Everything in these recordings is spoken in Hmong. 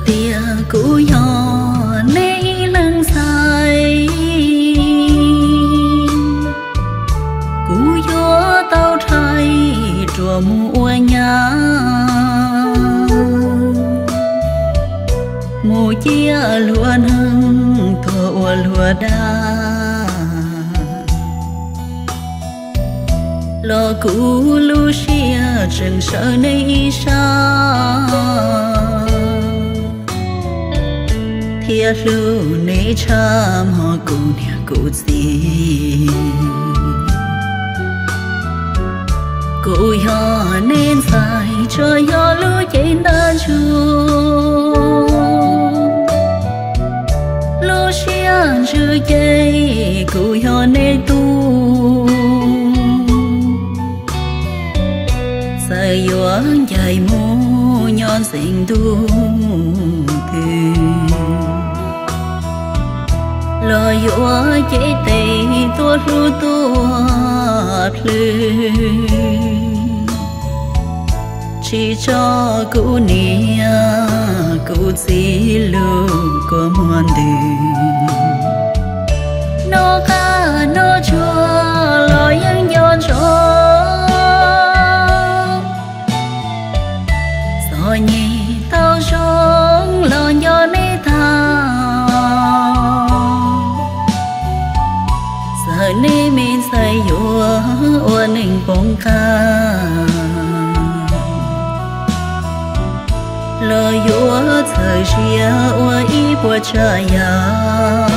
Tias kuv yog neb ib leeg ntxhais, kuv yuav tau rhais ruam mus ua nyab, mus ciaj luag neeg tuag ua luag dab, los kuv lub siab tseem sawv neb ib sab, thiab hlub neb tshaj hmo kuv niam kuv txiv. Kuv yog neb ntxhais tsuas yog lub cev ntab ntsuj, lub siab ntsws ces kuv yog neb tub. Txawm yuav ncaim mus nyob ntxeev ntuj twg, los yuav cev tes tuaj hlub tuaj plhws, tsis tso kuv niam kuv txiv lub kua muag ntws. Noj qab noj tsuag los yeej nco ntsoov, txom nyem tau zoo los nco neb tag. Txawm neb me ntxhais yuav ua neeg poob qab, los yuav txhawm siab ua ib puas tsav yam,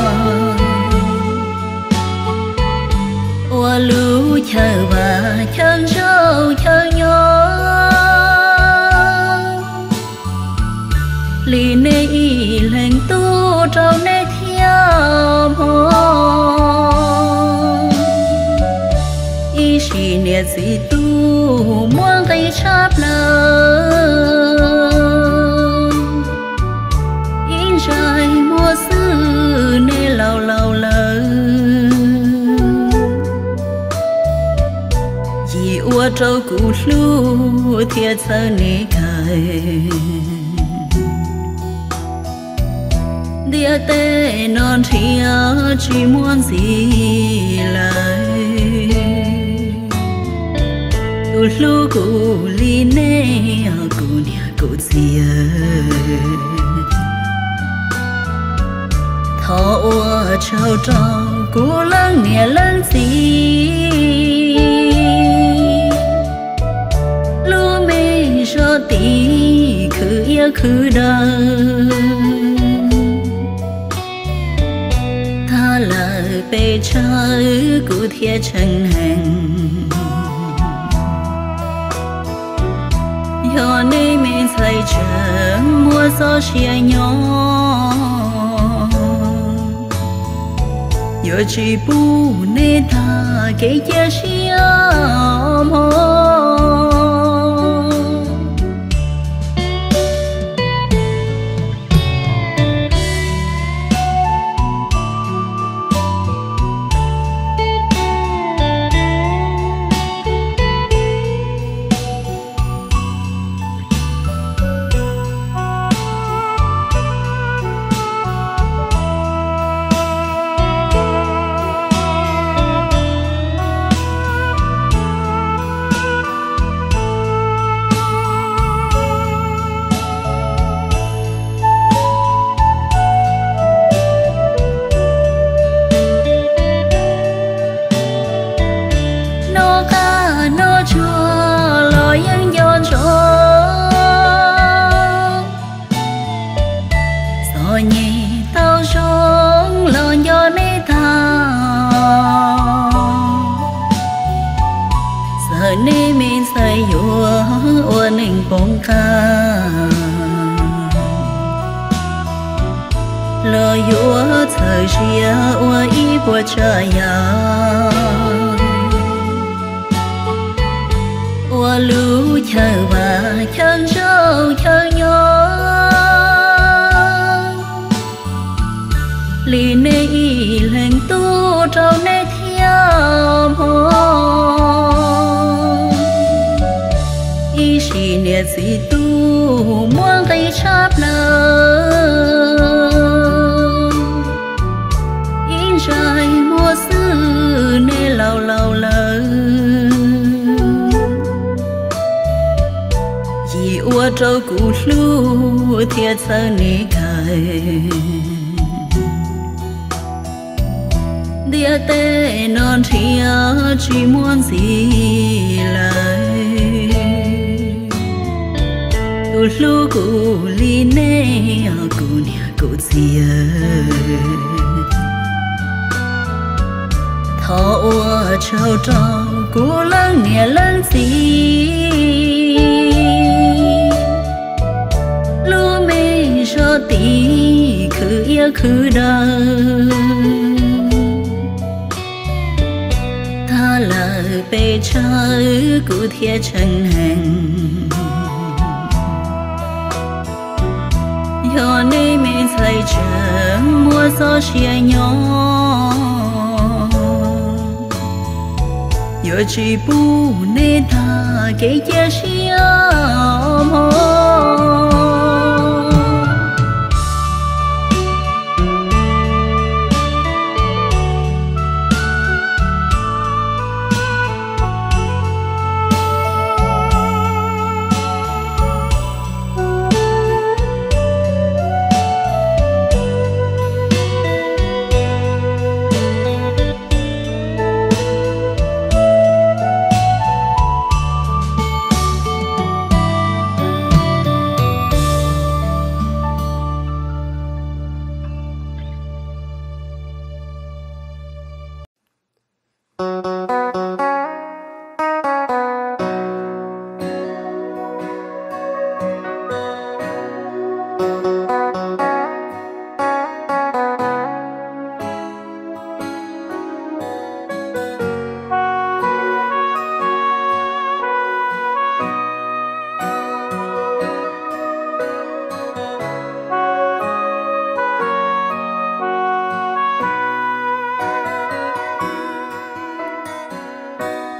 ua lub chaw vam chaw ntsauj chaw nyob li neb ib leeg tub rau neb thiab mog. Ib sim niam txiv tub muaj nqis tshaj plaws, ib ntsais muag xwb neb laus laus lawm. Yim ua rau kuv hlub thiab txhawb neb kawg, ntiaj teb no nrhiav tsis muaj ntxiv lawm. Tus hlub kuv li nej, kuv niam kuv txiv, thov ua tsaug rau kuv leej niam leej txiv, lub me zog tid khwv iab khwv daw, tag lawm pes tsawg kuv thiaj tseem neeg. Yog nej me ntxhais tseem muaj txoj sia nyob, yuav tsis pub nej tag kev cia siab mog. Noj qab noj tsuag los yeej nco ntsoov, txom nyem tau zoo los nco nej tag. Txawm nej me ntxhais yuav ua neeg poob qab, los yuav txhawm siab ua ib puas tsav yam, ua lub chaw vam chaw ntsauj chaw nyob li nej ib leeg tub rau nej thiab mog. Ib sim Niam txiv tub muaj nqis tshaj plaws, ib ntsais muag xwb neb laus laus lawm. Yim ua rau kuv hlub thiaj txawj neb kawg. Ntiaj teb no nrhiav tsis muaj ntxiv lawm. Tus hlub kuv li nej, kuv niam kuv txiv, thov ua tsaug rau kuv leej niam leej txiv. Lub me zog tid khwv iab khwv daw, tag lawm pes tsawg kuv thiaj tseem neeg. Yog nej me ntxhais tseem muaj txoj sia nyob, yuav tsis pub nej tag kev cia siab mog.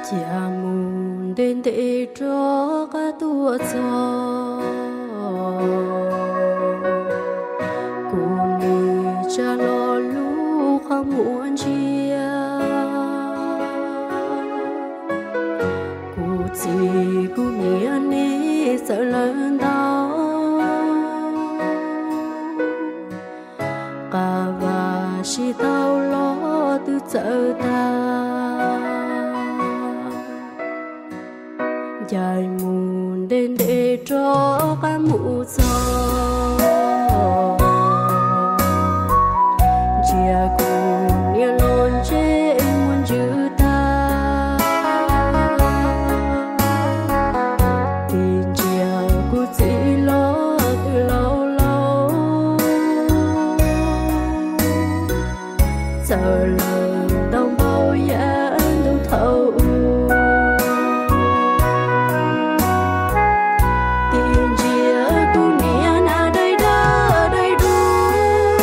Cia mus ntev ntev rov qab tuaj txog, kuv nim tsa los lub qhov muag ntsia. Kuv txiv kuv niam nej txawm lawm ntau, qab vaj sib tau los twb txawm tag. Ncaim mus ntev ntev rov qab mus txog, ntsia kuv niam los ntsej muag ntsws tag, ib ntsia kuv txiv los twb laus laus, txawm lawm tau npaum yam ntuj thaum ub. Ib ntsia kuv niam na dai dawb dai dub,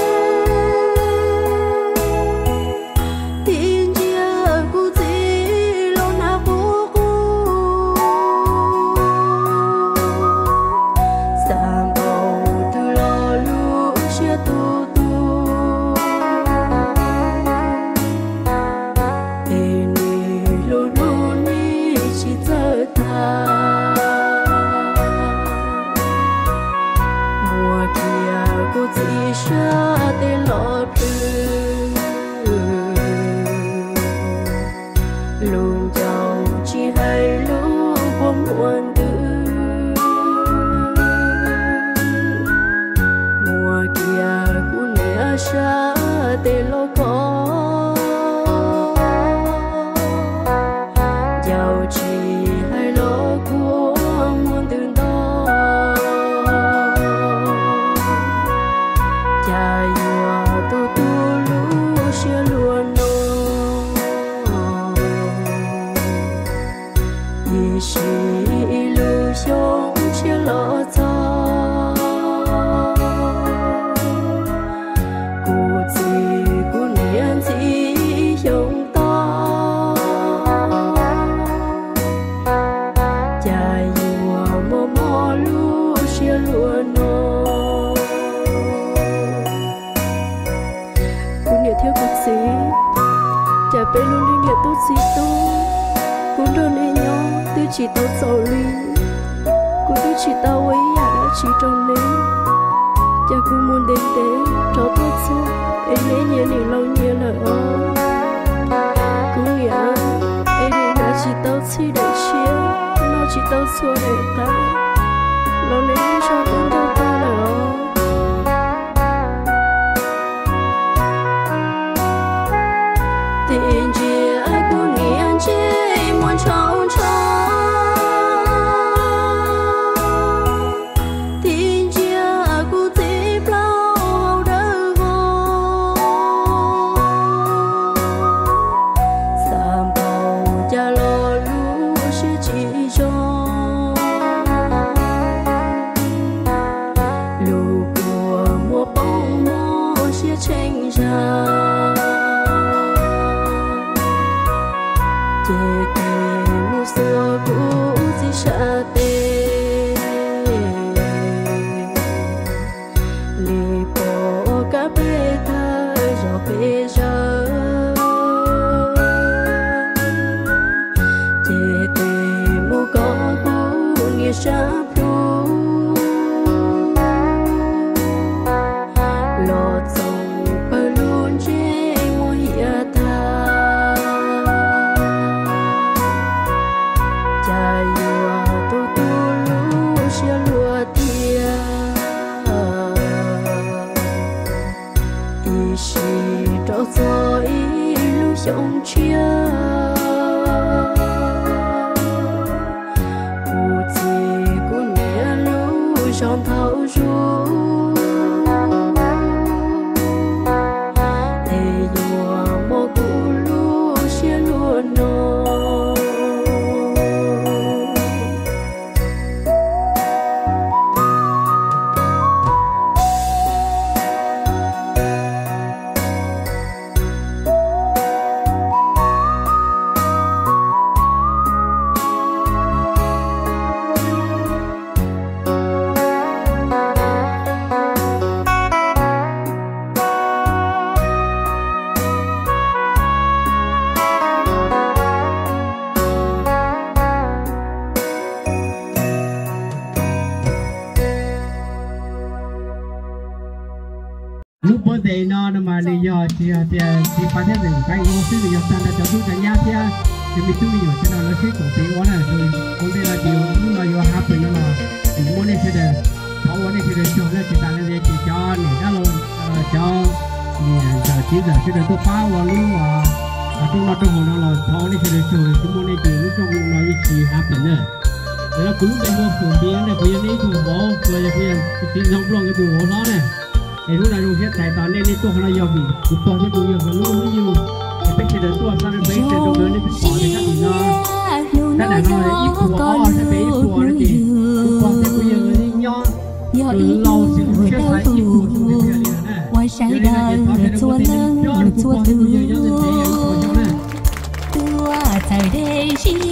tsis tau txaus li, kuv twb tsis tau ua ib yam dab tsi rau neb, ces kuv mus ntev ntev rov tuaj txog es neb nyias nim laus nyias lawm os. Kuv niam, es nim hnav tsis tau txhij daim tshiab, noj tsis tau txhua daim qab, los neb lub zog twb nrog tag lawm os. Tis ntsia kuv niam ntsej muag ntshaus ntsho, tis ntsia kuv txiv plaub hau dawb vog, xav npaum cas los lub siab tsis zoo. Lub kua muag poob muag siab tsheej zag, ces tes mus xuas kuv txiv sab tes. Nim pom kab peb tag zog peb zawg, ces tes mus kov kuv niam sab plhu, los txog pawg lub ntsej muag hiam tag, cas yuav tu tu lub siab luag tiag. Ib sim rov txog ib lub xyoo tshiab, kuv txiv kuv niam lub zog ntau zus, es yuav muab kuv lub siab luag no. Lub pob ntes no no mas nws yog tsis yog tias tsis pab thiab ntxim pab ua xwb, nws yog tag nrho cov tub cov nyab thiab cov me tub me nyuam sawv daws lawv sib koom tes ua na. Ua ntej no ces hnub no yuav happen no los kuv muab nej sawv daws, thov ua nej sawv daws tsaug na, tsis tas li ntawd ces cov niam dab laug, cov niam ntxawm txiv ntxawm sawv daws tuaj pab ua lub rooj noj rooj haus no los thov ua nej sawv daws tsaug, tsis muaj nej ces lub rooj no yeej tsis happen na. Ntawm no kuv lub npe hu ua Foom Npias na, kuv yog nej ib tug vauv los yog kuv yog kuv txiv Ntxoov Npluag nkawd tus vauv hlob na. Es hnub no zoo siab txais tos nej, nej tuaj qhov no yog vim kuv pog thiab kuv yawg nkawd lub hnub yug, es peb sawv daws tuaj xa rau peb sawv daws rau nkawd, nej twb pom tias sab tim no, sab nram no ib puas ob sab pem ib puas no ces kuv pog thiab kuv yawg nkawd nyob, yog ib laus xws li siab xaiv ib puas xyoo tiag li na. Yog li no ces thov sawv daws muab tej neeg coj rau kuv pog thiab kuv yawg nyob ntev ntev ib puas xyoo na. Tuaj txawm dej siab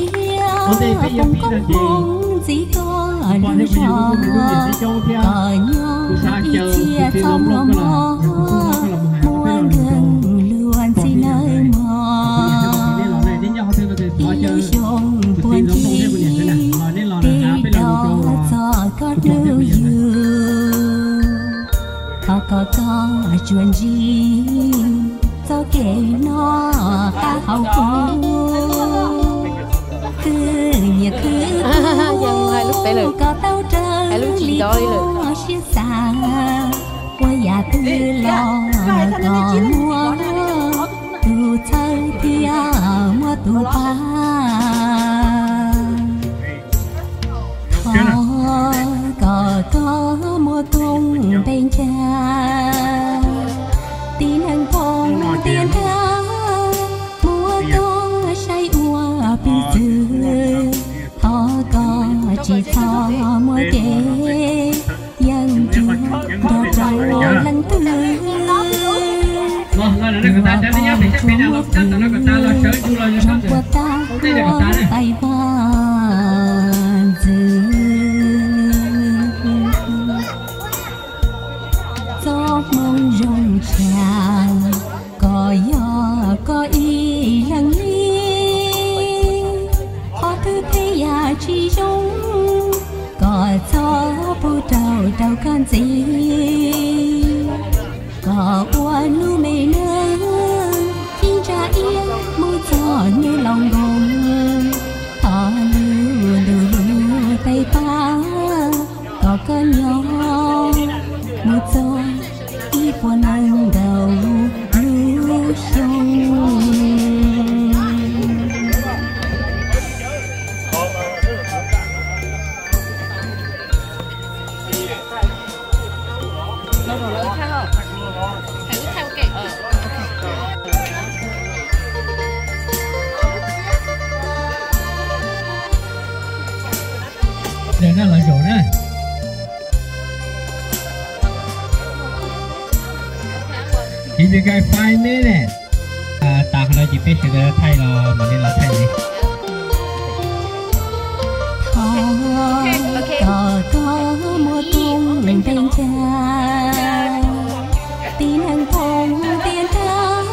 foom koob hmoov ntxiv tuaj lub zos, kom nyob ib txhia txhob muaj mob, muaj nkeeg luag ntxhi nawb mog. Ib lub xyoo puag ncig ris rov txog koj dub yug, thov kom koj tsuas ntsib txoj kev noj qab haus huv, khwv nyiaj khwv tub kom tau raws li koj siab xav, ua yam twg los kom muaj tus txhawb thiab muaj tus pab. Thov kom koj muaj koob npe ncha, tib neeg pom tias nrag muab koj saib ua piv txwv. Thov koj tsis txhob muab kev yeej nrhiav nrog rau leej twg. Thov koj tsuas muaj kuv zoo puas tag, rau koj ntxiv, kom ua lub me neej ib ntsa iab mus txog hnub laus nkoos, thov lub ntuj lub teb pab kom koj nyob mus txog ib puas nees nkaum lub xyoo. Ntawm no los zaum na. Chiv tsis kai five minutes ne. Tas qhov no ces peb sawv daws thaij los mam li los thaij li. Thov kom koj muaj koob npe ncha, tib neeg phooj tiaj nrag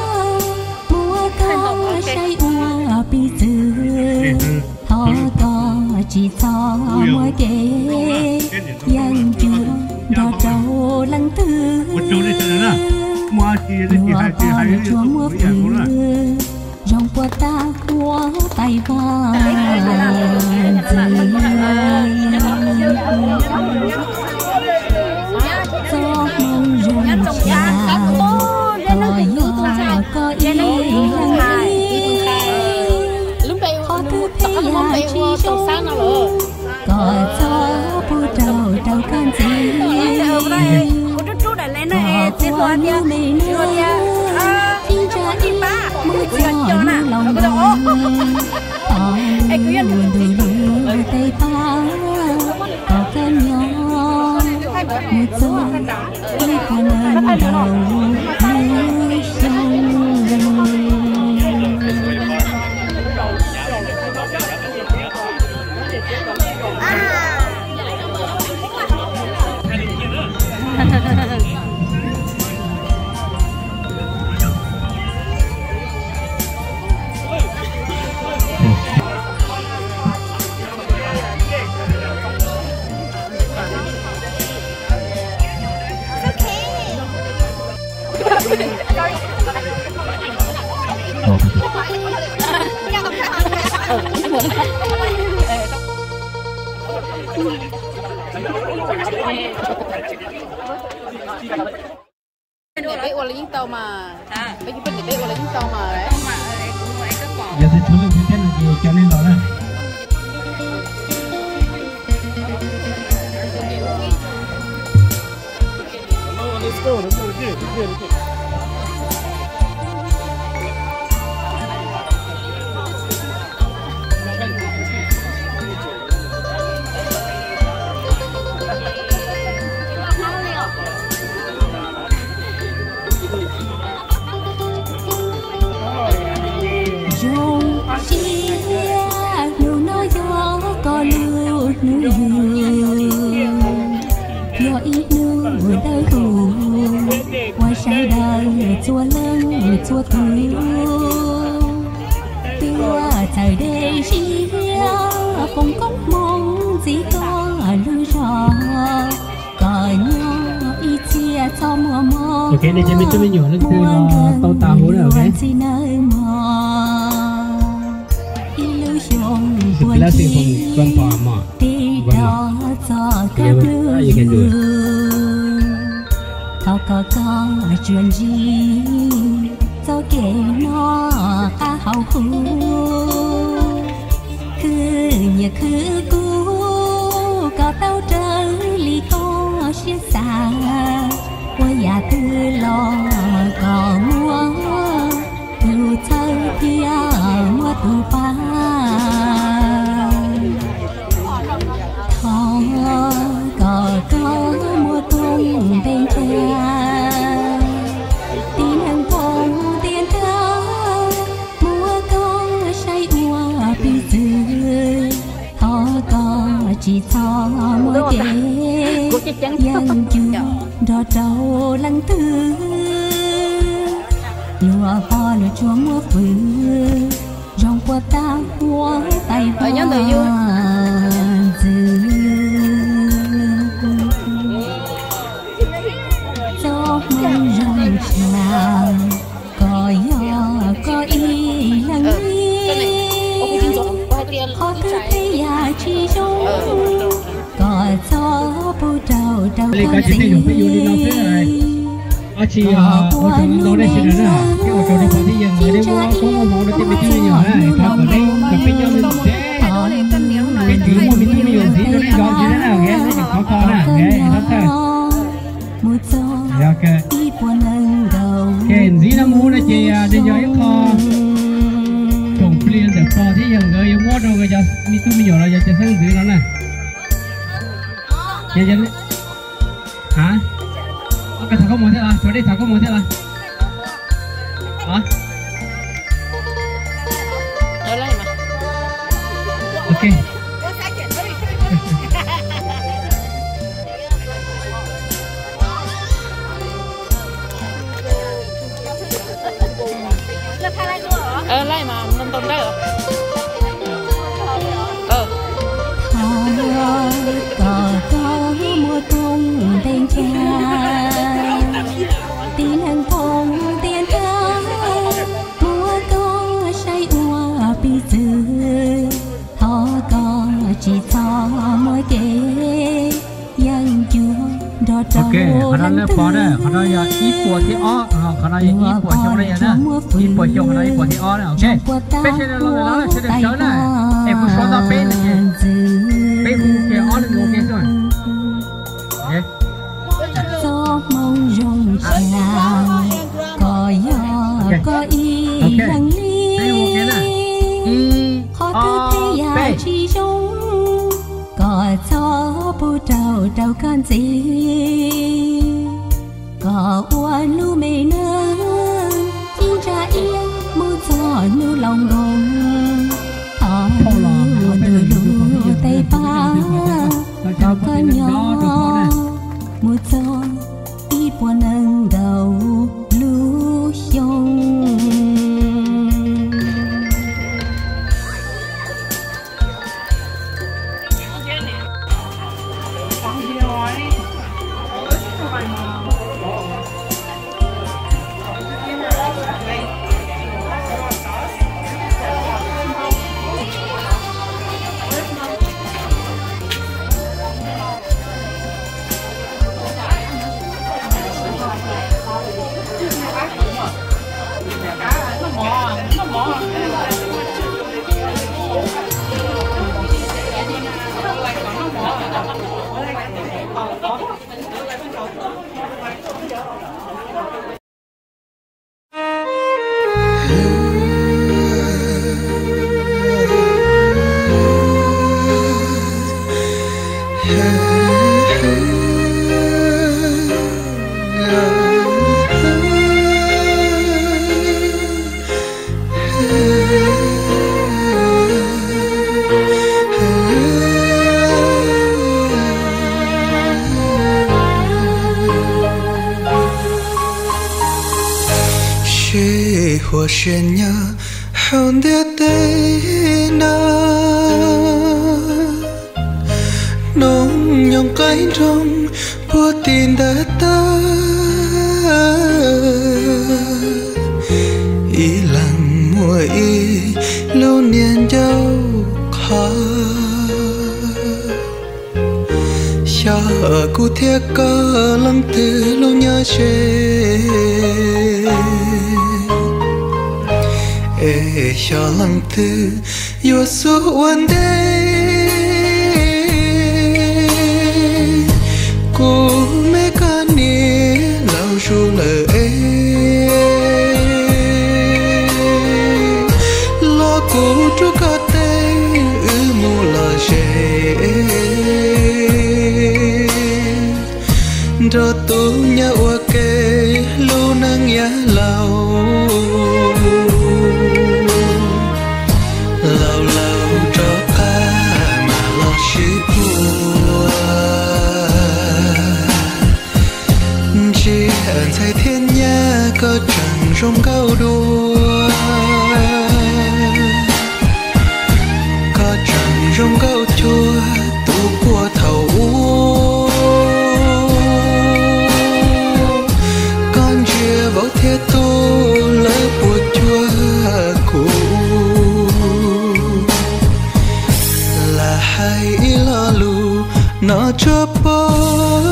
muab koj saib ua piv txwv. Thov koj tsis txhob muaj kev yeej cuag nrog rau leej twg. Luag poj luag tsuas muaj fwm, zoo puas tag huab tais vaj ntxwv. Txoj hmoo zoo tshaj, koj yog koj ib leeg li, qhov twg pheej yam tsis zoo, kom txhob pub rau rau koj ntxiv. Kom ua lub me neej ib ntsa iab mus txog hnub laus nkoos, thov lub ntuj lub teb pab kom koj nyob mus txog ib puas nees nkaum lub xyoo. Peb ua los yeej tau mas. Peb ua los yeej tau mas. Yog tus tshuav leej twg thiab no ces cov nej los na. Zoo siab hnub no yog koj lub hnub yug, yog ib hnub dawb huv uas sawv daws txhua leej txhua tus tuaj txawm de ziag foom koob hmoov ntxiv koj lub zog, kom nyob ib txhia txhob muaj mob. Ok, nej cov me tub me nyuam leej twg los tau tas huv na, ok. Ntxim nawb mog, ib lub xyoo puas ntsig tig rov txog koj hnub, thov kom koj tsuas ntsib txoj kev noj qab haus huv, khwv nyiaj khwv kub kom tau raws li koj siab xav, ua yam twg los kom muaj tus txhawb thiab muaj tus pab. Thov kom koj muaj koob npe ncha, tib neeg phooj tiaj nrag muab koj saib ua piv txwv. Thov koj tsis txhob muab kev yeej cuag nrog rau leej twg. Luag poj luag tsuas muaj fwm, zoo puas tag huab tais vaj ntxwv. Li ko ces peb yuav peb yuav li no xwb, ob tsis ua tsaug ntau nej sawv daws na, thiab ua tsaug rau pog thiab yawg nkawd, nej muab koob muab hmoov rau tej me tub me nyuam na, thov kom nej kom peb nyob me ntxiv, me tub muaj me tub me nyuam ntxiv rau nej zov ntxiv na, nej tseem khov kho na, thov txawj. Ntxiv no mus no ces nws yog ib qho tsoom plig ntawm pog thiab yawg nkawd yuav muab rau nkawd cov me tub me nyuam los yog cov xeeb ntxwv no na. A, koj thov koob hmoov thiab los, tshuav dej thov koob hmoov thiab los. Ok. Laij mas ntau ntau dawb. Thov kom koj muaj koob npe ncha, tib neeg thooj tiaj nrag, muab koj saib ua piv txwv. Thov koj tsis txhob muab kev yeej cuag nrog rau leej twg. Qhov no yog ib puas thiab ob, qhov no yog ib puas xyoo na, ib puas xyoo, qhov no ib puas thiab ob na. Ok, peb sawv daws los ntawm no, sawv daws sawv na, es kuv suav tau peb no ces peb hu kiag ob leeg ua ke xwb. Txoj hmoo zoo siab, koj yog koj ib leeg li, qhov twg thiaj yam tsis zoo, koj txhob pub rau rau koj ntxiv. Koj ua lub me neeg ib ntsab iab mus txog hnub laus nkoos, thov ntuj lub teb pab rau koj nyob mus txog ib puas nees nkaum lub xyoo. Sib huas siab nyob hauv ntiaj teb no, hnub nyoog qaib nroog puag tim ntawd tag, ib leeg muaj ib lub niag ncauj qhov. Xyov kuv thiab koj leej twg lub nyob ze, es xyov leej twg yuav xub ua ntej. Kuv me koj niam laus zus lawm es, los kuv rub koj teb wb mus lom zem, nrog tus nyob ua ke lub neej yav laus. Laus laus rov qab mam los sib puag, ntshe ntxhais thiab nyab koj tseem zoo nkauj dua. Koj tseem zoo nkauj cuag tus puag thaum ub. Koj ntsia vauv thiab tub lawv puas cuag kuv. Lam hais ib lo lus no tso pov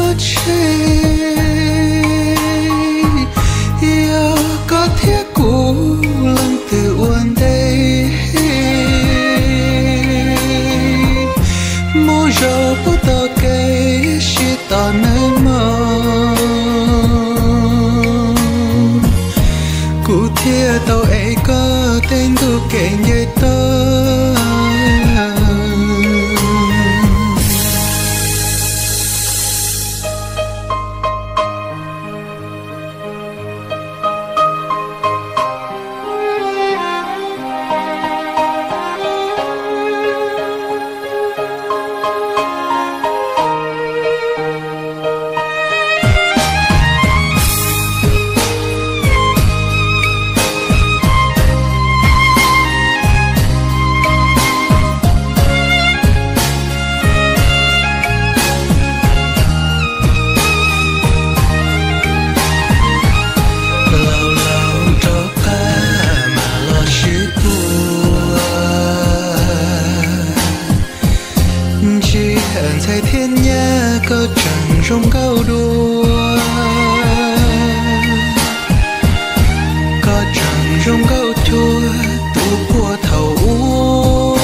Koj tseem zoo nkauj dua, koj tseem zoo nkauj cuag tus puag thaum ub.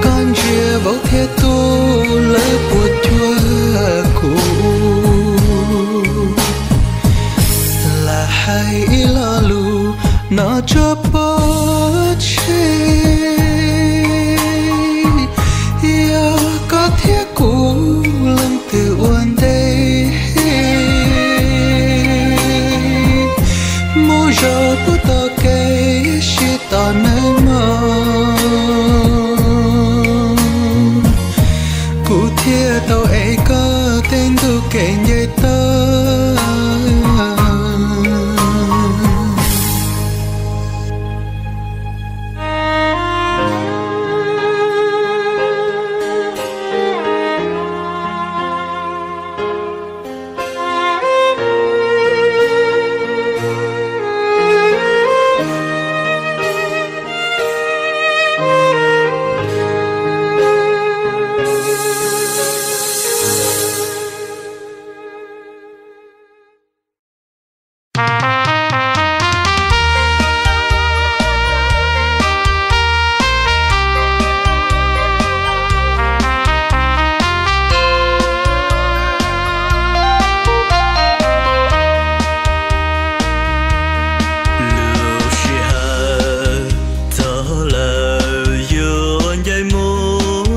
Koj ntsia vauv thiab tub lawv puas cuag kuv? Lam hais ib lo lus no tso pov tseg, yog koj thiab kuv leej twg ua ntej, mus zaum puag tom kev sib tos nawb mog. Kuv thiaj tau ev koj tej ntu kev nce toj. Lub sij hawm txog lawm yuav ncaim mus,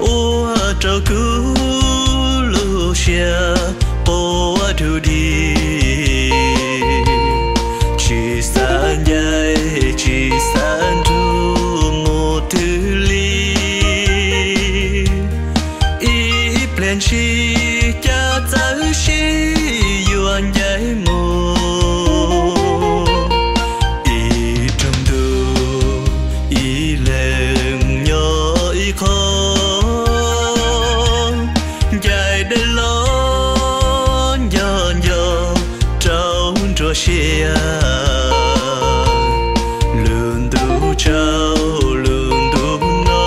ua rau kuv lub siab quaj dug dig. Tsis xav ncaim tsis xav nrug mus twg li, ib pliag ntshis cas txawm sib yuav ncaim mus. Ib rooj ntuj ib leeg nyob ib qho, ncaim dawb los nco nco rau nruab siab. Lub ntuj tsaus lub ntuj no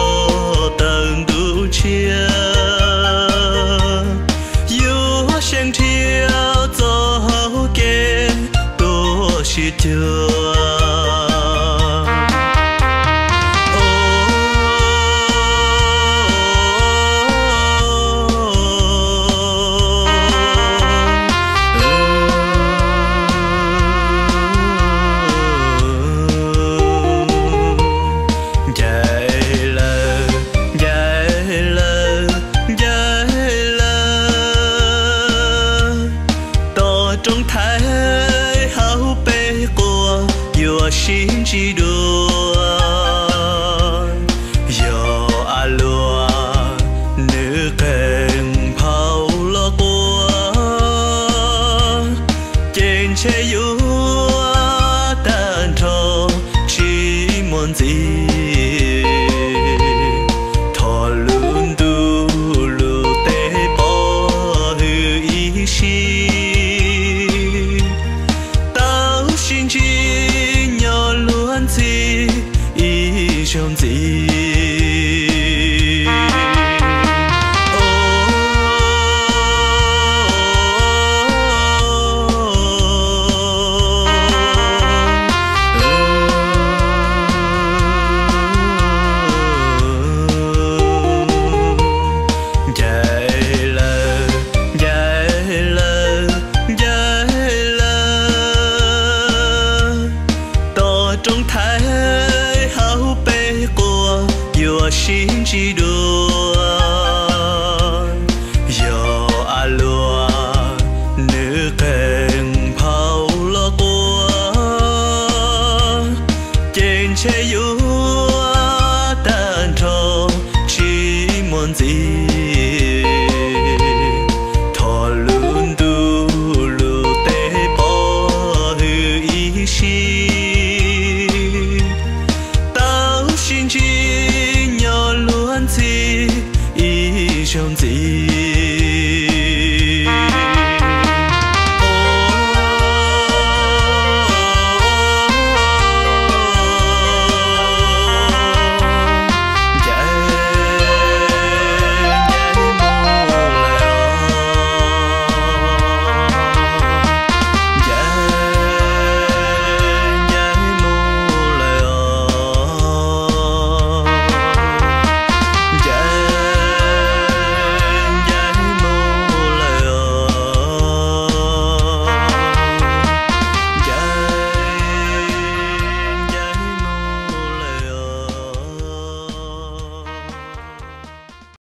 tawm ntuj tshiab, yuav xyeej dhia txoj hauv kev tuaj sib cuag. Ncaim lawm, ncaim lawm, ncaim lawm, tos rooj thaiv hauv peb quas yuav sib ntsib dua. Yog a luaj nws qee phau los quas, ces ntshe yuav tag nrho tsis muaj ntxiv. Thov lub ntuj lub teb pov hwm ib sim, tau sib ntsib nyob luag ntxhi ib zaug ntxiv. Ncaim lawm, ncaim lawm, ncaim lawm, tos rooj thaiv hauv peb quas yuav sib ntsib dua. Yog a luaj nws qee phau los quas, ces ntshe yuav tag nrho tsis muaj ntxiv. Thov lub ntuj lub teb pov hwm ib sim, tau sib ntsib nyob luag ntxhi ib zaug ntxiv.